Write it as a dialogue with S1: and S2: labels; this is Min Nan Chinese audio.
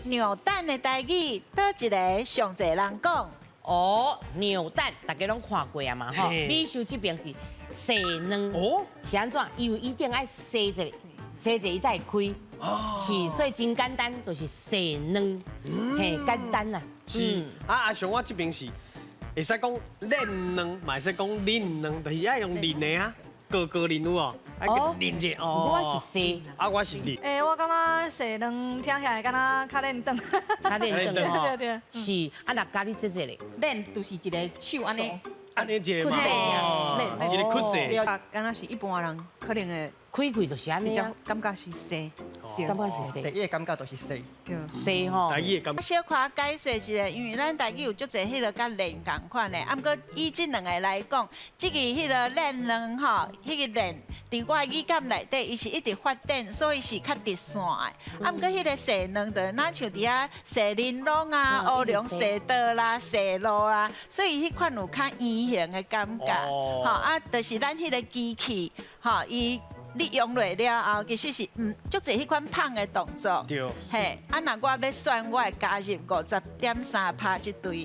S1: 扭蛋的台語，佗一个上濟人講？
S2: 哦，扭蛋大家攏看過啊嘛吼，美秀這邊是踅卵，是按怎？因為一定愛踅一下，踅一下伊才會開，是，所以真簡單，就是踅卵，嘿，簡單啊。
S3: 是啊，阿像我這邊是會使講練卵，嘛會使講啉卵，就是愛用啉的啊，高高啉有無？愛啉者哦。
S2: 我是踅，
S3: 啊，我是啉。
S4: 欸，我感覺踅卵聽起來敢若較練轉。
S2: 較練轉吼。
S4: 對對。
S2: 是，啊，若佮你這個咧，
S5: 練就是一个手按呢，
S3: 按呢一個嘛，一个屈勢。
S6: 啊，敢若是一般人可能會
S2: 開開就是按呢，
S6: 比較感覺是踅，
S2: 感覺是踅。
S7: 第一個感覺就是踅。
S2: 踅吼。
S3: 台語的感覺。
S1: 小可解說一下，因為咱台語有足濟彼个佮練仝款的，啊，毋過以這兩个來講，這个彼个練卵吼，彼个練佇我的語感內底，伊是一直發展，所以是較直線的。啊，毋過彼个踅卵就若像佇遐踅玲瑯啊、烏龍踅刀啦、踅路啊，所以彼款有較圓形的感覺。吼啊，就是咱彼个機器，吼伊。你用落了後，其實是毋足濟彼款碰的動作。
S3: 對。
S1: 嘿，啊，若我欲選，我會加入50.3趴這隊。